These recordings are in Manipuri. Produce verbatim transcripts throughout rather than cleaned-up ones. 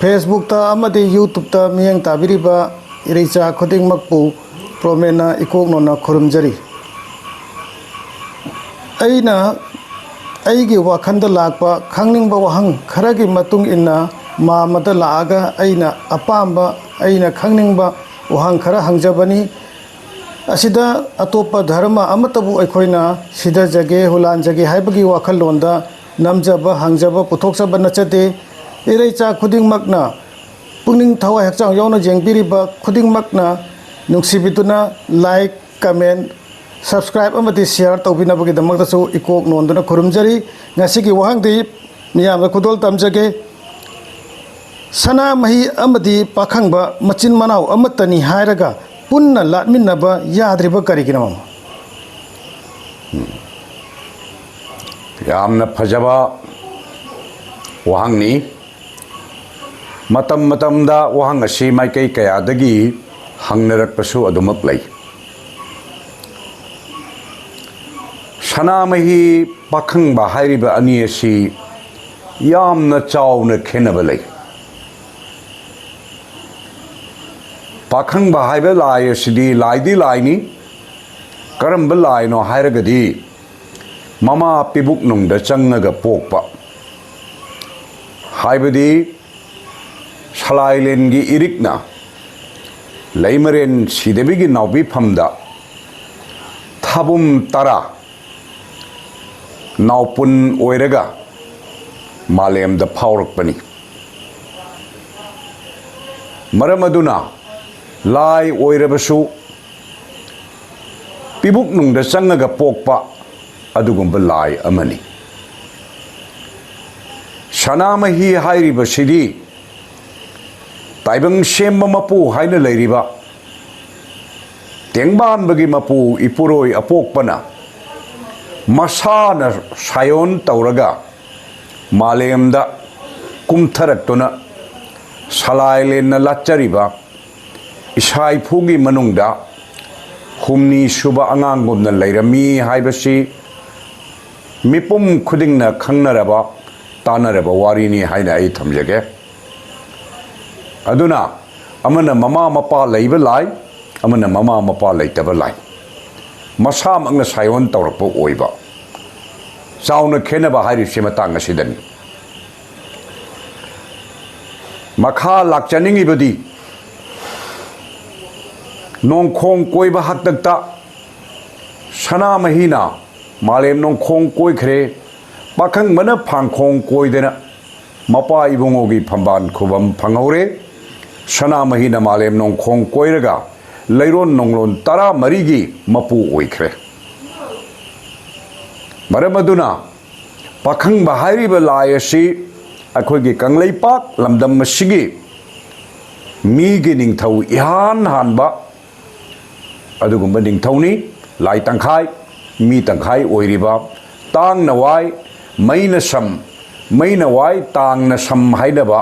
Facebookꯇ ꯑꯃꯗꯤ YouTubeꯇ ꯃꯤꯠꯌꯦꯡ ꯇꯥꯕꯤꯔꯤꯕ ꯏꯔꯩꯆꯥ ꯈꯨꯗꯤꯡꯃꯛꯄꯨ ꯄ꯭ꯔꯣꯃꯦꯟꯅ ꯏꯀꯣꯛ ꯅꯣꯟꯅ ꯈꯨꯔꯨꯝꯖꯔꯤ꯫ ꯑꯩꯅ ꯑꯩꯒꯤ ꯋꯥꯈꯜꯗ ꯂꯥꯛꯄ ꯈꯪꯅꯤꯡꯕ ꯋꯥꯍꯪ ꯈꯔꯒꯤ ꯃꯇꯨꯡ ꯏꯟꯅ ꯃꯥꯃꯗ ꯂꯥꯛꯑꯒ ꯑꯩꯅ ꯑꯄꯥꯝꯕ, ꯑꯩꯅ ꯈꯪꯅꯤꯡꯕ ꯋꯥꯍꯪ ꯈꯔ ꯍꯪꯖꯕꯅꯤ꯫ ꯑꯁꯤꯗ ꯑꯇꯣꯞꯄ ꯙꯔꯃ ꯑꯃꯠꯇꯕꯨ ꯑꯩꯈꯣꯏꯅ ꯁꯤꯊꯖꯒꯦ, ꯍꯨꯂꯥꯟꯖꯒꯦ ꯍꯥꯏꯕꯒꯤ ꯋꯥꯈꯜꯂꯣꯟꯗ ꯅꯝꯖꯕ, ꯍꯪꯖꯕ, ꯄꯨꯊꯣꯛꯆꯕ ꯅꯠꯆꯗꯦ꯫ ꯏꯔꯩꯆꯥ ꯈꯨꯗꯤꯡꯃꯛꯅ, ꯄꯨꯛꯅꯤꯡ ꯊꯋꯥꯏ ꯍꯛꯆꯥꯡ ꯌꯥꯎꯅ ꯌꯦꯡꯕꯤꯔꯤꯕ ꯈꯨꯗꯤꯡꯃꯛꯅ ꯅꯨꯡꯁꯤꯕꯤꯗꯨꯅ like, comment, subscribe ꯑꯃꯗꯤ share ꯇꯧꯕꯤꯅꯕꯒꯤꯗꯃꯛꯇꯁꯨ ꯏꯀꯣꯛ ꯅꯣꯟꯗꯨꯅ ꯈꯨꯔꯨꯝꯖꯔꯤ꯫ ꯉꯁꯤꯒꯤ ꯋꯥꯍꯪꯗꯤ ꯃꯤꯌꯥꯝꯗ ꯈꯨꯗꯣꯜ ꯇꯝꯖꯒꯦ꯫ ꯁꯅꯥꯃꯍꯤ ꯑꯃꯗꯤ ꯄꯥꯈꯪꯕ ꯃꯆꯤꯟ ꯃꯅꯥꯎ ꯑꯃꯠꯇꯅꯤ ꯍꯥꯏꯔꯒ ꯄꯨꯟꯅ ꯂꯥꯠꯃꯤꯟꯅꯕ ꯌꯥꯗ꯭ꯔꯤꯕ ꯀꯔꯤꯒꯤꯅꯣ? ꯌꯥꯝꯅ ꯐꯖꯕ ꯋꯥꯍꯪꯅꯤ꯫ ꯃꯇꯝ ꯃꯇꯝꯗ ꯋꯥꯍꯪ ꯑꯁꯤ ꯃꯥꯏꯀꯩ ꯀꯌꯥꯗꯒꯤ ꯍꯪꯅꯔꯛꯄꯁꯨ ꯑꯗꯨꯃꯛ ꯂꯩ꯫ ꯁꯅꯥꯃꯍꯤ ꯄꯥꯈꯪꯕ ꯍꯥꯏꯔꯤꯕ ꯑꯅꯤ ꯑꯁꯤ ꯌꯥꯝꯅ ꯆꯥꯎꯅ ꯈꯦꯠꯅꯕ ꯂꯩ꯫ ꯄꯥꯈꯪꯕ ꯍꯥꯏꯕ ꯂꯥꯏ ꯑꯁꯤꯗꯤ ꯂꯥꯏꯗꯤ ꯂꯥꯏꯅꯤ꯫ ꯀꯔꯝꯕ ꯂꯥꯏꯅꯣ ꯍꯥꯏꯔꯒꯗꯤ, ꯃꯃꯥ ꯄꯤꯕꯨꯛꯅꯨꯡꯗ ꯆꯪꯉꯒ ꯄꯣꯛꯄ, ꯍꯥꯏꯕꯗꯤ ꯁꯂꯥꯏꯂꯦꯟꯒꯤ ꯏꯔꯤꯛꯅ ꯂꯩꯃꯔꯦꯟ ꯁꯤꯗꯕꯤꯒꯤ ꯅꯥꯎꯕꯤꯐꯝꯗ ꯊꯥꯕꯨꯝ ꯇꯔꯥ ꯅꯥꯎꯄꯨꯟ ꯑꯣꯏꯔꯒ ꯃꯥꯂꯦꯝꯗ ꯐꯥꯎꯔꯛꯄꯅꯤ꯫ ꯃꯔꯝ ꯑꯗꯨꯅ ꯂꯥꯏ ꯑꯣꯏꯔꯕꯁꯨ ꯄꯤꯕꯨꯛꯅꯨꯡꯗ ꯆꯪꯉꯒ ꯄꯣꯛꯄ ꯑꯗꯨꯒꯨꯝꯕ ꯂꯥꯏ ꯑꯃꯅꯤ꯫ ꯁꯅꯥꯃꯍꯤ ꯍꯥꯏꯔꯤꯕꯁꯤꯗꯤ ꯇꯥꯏꯕꯪ ꯁꯦꯝꯕ ꯃꯄꯨ ꯍꯥꯏꯅ ꯂꯩꯔꯤꯕ ꯇꯦꯡꯕꯥꯟꯕꯒꯤ ꯃꯄꯨ ꯏꯄꯨꯔꯣꯏ ꯑꯄꯣꯛꯄꯅ ꯃꯁꯥꯅ ꯁꯥꯏꯑꯣꯟ ꯇꯧꯔꯒ ꯃꯥꯂꯦꯝꯗ ꯀꯨꯝꯊꯔꯛꯇꯨꯅ ꯁꯂꯥꯏꯂꯦꯟꯅ ꯂꯥꯠꯆꯔꯤꯕ ꯏꯁꯥ ꯏꯐꯨꯒꯤ ꯃꯅꯨꯡꯗ ꯍꯨꯝꯅꯤ ꯁꯨꯕ ꯑꯉꯥꯡꯒꯨꯝꯅ ꯂꯩꯔꯝꯃꯤ ꯍꯥꯏꯕꯁꯤ ꯃꯤꯄꯨꯝ ꯈꯨꯗꯤꯡꯅ ꯈꯪꯅꯔꯕ, ꯇꯥꯟꯅꯔꯕ ꯋꯥꯔꯤꯅꯤ ꯍꯥꯏꯅ ꯑꯩ ꯊꯝꯖꯒꯦ꯫ ꯑꯗꯨꯅ ꯑꯃꯅ ꯃꯃꯥ ꯃꯄꯥ ꯂꯩꯕ ꯂꯥꯏ, ꯑꯃꯅ ꯃꯃꯥ ꯃꯄꯥ ꯂꯩꯇꯕ ꯂꯥꯏ, ꯃꯁꯥꯃꯛꯅ ꯁꯥꯏꯑꯣꯟ ꯇꯧꯔꯛꯄ ꯑꯣꯏꯕ꯫ ꯆꯥꯎꯅ ꯈꯦꯠꯅꯕ ꯍꯥꯏꯔꯤꯕꯁꯤ ꯃꯇꯥꯡ ꯑꯁꯤꯗꯅꯤ꯫ ꯃꯈꯥ ꯂꯥꯛꯆꯅꯤꯡꯉꯤꯕꯗꯤ, ꯅꯣꯡꯈꯣꯡ ꯀꯣꯏꯕ ꯍꯥꯛꯇꯛꯇ ꯁꯅꯥꯃꯍꯤꯅ ꯃꯥꯂꯦꯝ ꯅꯣꯡꯈꯣꯡ ꯀꯣꯏꯈ꯭ꯔꯦ, ꯄꯥꯈꯪꯕꯅ ꯐꯥꯡꯈꯣꯡ ꯀꯣꯏꯗꯅ ꯃꯄꯥ ꯏꯕꯨꯡꯉꯣꯒꯤ ꯐꯝꯕꯥꯜ ꯈꯨꯕꯝ ꯐꯪꯍꯧꯔꯦ꯫ ꯁꯅꯥꯃꯍꯤꯅ ꯃꯥꯂꯦꯝ ꯅꯣꯡꯈꯣꯡ ꯀꯣꯏꯔꯒ ꯂꯩꯔꯣꯟ ꯅꯣꯡꯂꯣꯟ ꯇꯔꯥꯃꯔꯤꯒꯤ ꯃꯄꯨ ꯑꯣꯏꯈ꯭ꯔꯦ꯫ ꯃꯔꯝ ꯑꯗꯨꯅ ꯄꯥꯈꯪꯕ ꯍꯥꯏꯔꯤꯕ ꯂꯥꯏ ꯑꯁꯤ ꯑꯩꯈꯣꯏꯒꯤ ꯀꯪꯂꯩꯄꯥꯛ ꯂꯝꯗꯝ ꯑꯁꯤꯒꯤ ꯃꯤꯒꯤ ꯅꯤꯡꯊꯧ ꯏꯍꯥꯟ ꯍꯥꯟꯕ ꯑꯗꯨꯒꯨꯝꯕ ꯅꯤꯡꯊꯧꯅꯤ꯫ ꯂꯥꯏ ꯇꯪꯈꯥꯏ, ꯃꯤ ꯇꯪꯈꯥꯏ ꯑꯣꯏꯔꯤꯕ ꯇꯥꯡꯅ ꯋꯥꯏ, ꯃꯩꯅ ꯁꯝ, ꯃꯩꯅ ꯋꯥꯏ, ꯇꯥꯡꯅ ꯁꯝ ꯍꯥꯏꯅꯕ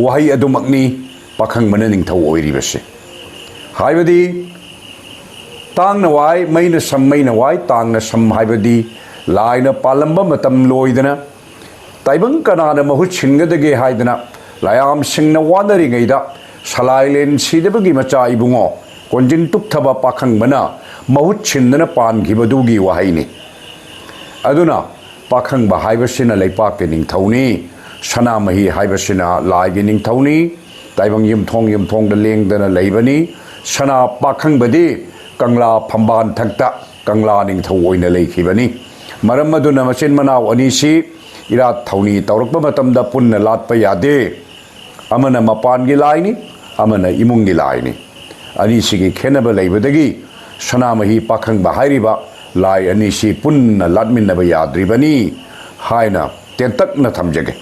ꯋꯥꯍꯩ ꯑꯗꯨꯃꯛꯅꯤ ꯄꯥꯈꯪꯕꯅ ꯅꯤꯡꯊꯧ ꯑꯣꯏꯔꯤꯕꯁꯤ꯫ ꯍꯥꯏꯕꯗꯤ ꯇꯥꯡꯅ ꯋꯥꯏ, ꯃꯩꯅ ꯁꯝ, ꯃꯩꯅ ꯋꯥꯏ, ꯇꯥꯡꯅ ꯁꯝ ꯍꯥꯏꯕꯗꯤ ꯂꯥꯏꯅ ꯄꯥꯜꯂꯝꯕ ꯃꯇꯝ ꯂꯣꯏꯗꯅ ꯇꯥꯏꯕꯪ ꯀꯅꯥꯅ ꯃꯍꯨꯠ ꯁꯤꯟꯒꯗꯒꯦ ꯍꯥꯏꯗꯅ ꯂꯥꯌꯥꯝꯁꯤꯡꯅ ꯋꯥꯅꯔꯤꯉꯩꯗ ꯁꯂꯥꯏꯂꯦꯟ ꯁꯤꯗꯕꯒꯤ ꯃꯆꯥ ꯏꯕꯨꯡꯉꯣ ꯀꯣꯟꯖꯤꯟ ꯇꯨꯞꯊꯕ ꯄꯥꯈꯪꯕꯅ ꯃꯍꯨꯠ ꯁꯤꯟꯗꯅ ꯄꯥꯟꯈꯤꯕꯗꯨꯒꯤ ꯋꯥꯍꯩꯅꯤ꯫ ꯑꯗꯨꯅ ꯄꯥꯈꯪꯕ ꯍꯥꯏꯕꯁꯤꯅ ꯂꯩꯄꯥꯛꯀꯤ ꯅꯤꯡꯊꯧꯅꯤ, ꯁꯅꯥꯃꯍꯤ ꯍꯥꯏꯕꯁꯤꯅ ꯂꯥꯏꯒꯤ ꯅꯤꯡꯊꯧꯅꯤ꯫ ꯇꯥꯏꯕꯪ ꯌꯨꯝꯊꯣꯡ ꯌꯨꯝꯊꯣꯡꯗ ꯂꯦꯡꯗꯅ ꯂꯩꯕꯅꯤ꯫ ꯁꯅꯥ ꯄꯥꯈꯪꯕꯗꯤ ꯀꯪꯂꯥ ꯐꯝꯕꯥꯜ ꯊꯛꯇ ꯀꯪꯂꯥ ꯅꯤꯡꯊꯧ ꯑꯣꯏꯅ ꯂꯩꯈꯤꯕꯅꯤ꯫ ꯃꯔꯝ ꯑꯗꯨꯅ ꯃꯆꯤꯟ ꯃꯅꯥꯎ ꯑꯅꯤꯁꯤ ꯏꯔꯥꯠ ꯊꯧꯅꯤ ꯇꯧꯔꯛꯄ ꯃꯇꯝꯗ ꯄꯨꯟꯅ ꯂꯥꯠꯄ ꯌꯥꯗꯦ꯫ ꯑꯃꯅ ꯃꯄꯥꯟꯒꯤ ꯂꯥꯏꯅꯤ, ꯑꯃꯅ ꯏꯃꯨꯡꯒꯤ ꯂꯥꯏꯅꯤ꯫ ꯑꯅꯤꯁꯤꯒꯤ ꯈꯦꯟꯅꯕ ꯂꯩꯕꯗꯒꯤ ꯁꯅꯥꯃꯍꯤ ꯄꯥꯈꯪꯕ ꯍꯥꯏꯔꯤꯕ ꯂꯥꯏ ꯑꯅꯤꯁꯤ ꯄꯨꯟꯅ ꯂꯥꯠꯃꯤꯟꯅꯕ ꯌꯥꯗ꯭ꯔꯤꯕꯅꯤ ꯍꯥꯏꯅ ꯇꯦꯟꯇꯛꯅ ꯊꯝꯖꯒꯦ꯫